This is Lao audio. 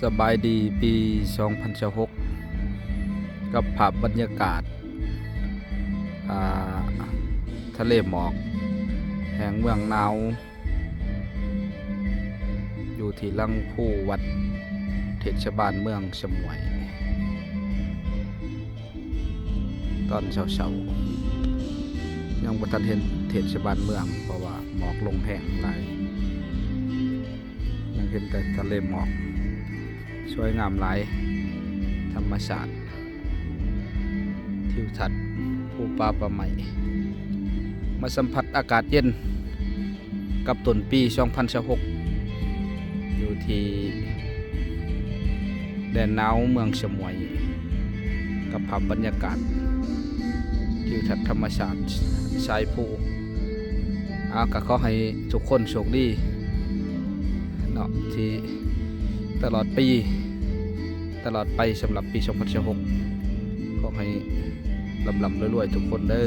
ສະບາຍດີປີສອງພັນຊາວຫົກ ກັບພາບບັນຍາກາດ ອ່າ ທະເລໝອກແຫ່ງເມືອງໜາວ ຢູ່ທີ່ຫຼັງພູວັດເທດສະບານເມືອງສະໝວຍ ຕອນເຊົ້າໆ ຍັງບໍ່ທັນເຫັນເທດສະບານເມືອງ ເພາະວ່າໝອກລົງແຮງຫຼາຍ. ຍັງເຫັນແຕ່ທະເລໝອກ ສວຍງາມຫຼາຍ ທຳມະຊາດ ທິວທັດ ພູປ່າປ່າໄມ້ ມາສຳຜັດອາກາດເຢັນກັບຕົ້ນປີສອງພັນຊາວຫົກ ຢູ່ທີ່ແດນໜາວເມືອງສະໝວຍ ກັບພາບບັນຍາກາດ ທິວທັດທຳມະຊາດ ຊາຍພູ. ອາ ກໍຂໍໃຫ້ທຸກຄົນໂຊກດີເນາະ ທີ່ຕະຫຼອດປີ ຕະຫຼອດໄປສຳລັບປີສອງພັນຊາວຫົກ ຂໍໃຫ້ລ່ຳໆລວຍໆທຸກຄົນເດີ.